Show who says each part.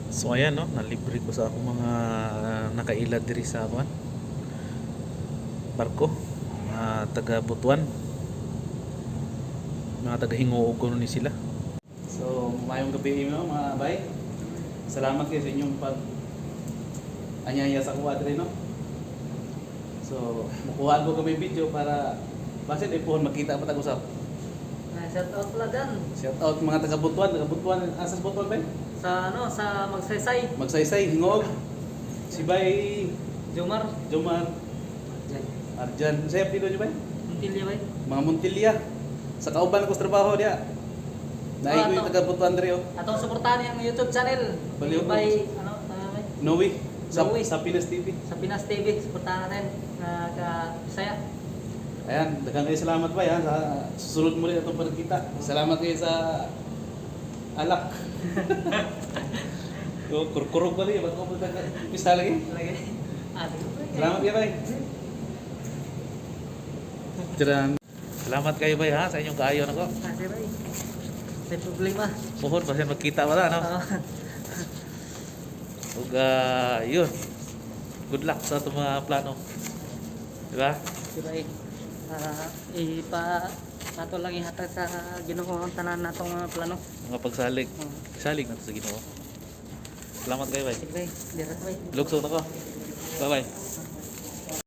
Speaker 1: So ayan no, nalibre ko sa akong mga nakaila diri sa kuan. Barko, mga taga Butuan. Mga taga Hingoog kuno ni sila. So, maayong gabi no, mga bay. Salamat kayo sa inyong pag anyaya sa kuha diri no. So, mukuhaan ko kami video para basin ay puhon magkita pa tag usap.
Speaker 2: Ah, shout out pala dyan.
Speaker 1: Shout out mga taga Butuan, asas Butuan bay?
Speaker 2: Sa ano, sa Magsaysay.
Speaker 1: Magsaysay, Hingoog. Si Bay
Speaker 2: Jomar.
Speaker 1: Jomar.
Speaker 2: Diyan.
Speaker 1: Arjan, sa apelyido niyo ba?
Speaker 2: Muntilya ba?
Speaker 1: Mga Montilla. Sa kauban ko sa trabaho diya. Naay ko yung
Speaker 2: Ah, ato.
Speaker 1: taga Butuan diri oh.
Speaker 2: Atong suportahan yung YouTube channel.
Speaker 1: Baliw.
Speaker 2: By ano, tama ba?
Speaker 1: Noe sa,
Speaker 2: Noe.
Speaker 1: sa Pinas TV.
Speaker 2: Sa Pinas TV, suportahan natin na ka Bisaya.
Speaker 1: Ayan, daghang kayo salamat ba yan sa susunod muli atong pagkita. Salamat kayo sa alak. Oh, kurkurog ba niya? Ba't ko punta ka? Pista lagi?
Speaker 2: Lagi. Ah, sige.
Speaker 1: Salamat kayo, bay. Tcharan. Salamat kayo, bay, ha, sa inyong kaayo nako.
Speaker 2: Ah, sige, bay. May problema.
Speaker 1: Puhon, basin magkita wala, no?
Speaker 2: Oo.
Speaker 1: Ug yun. Good luck sa atong mga plano. Di ba?
Speaker 2: Sige, bay. Ah, ipa ato lang ihatag sa Ginoo ang tanan natong mga plano.
Speaker 1: Mga pagsalig.
Speaker 2: Oo.
Speaker 1: Salig na to sa Ginoo. Salamat kayo, bay.
Speaker 2: Sige, bay. Dira, bay.
Speaker 1: Lugso na ko. Bye-bye.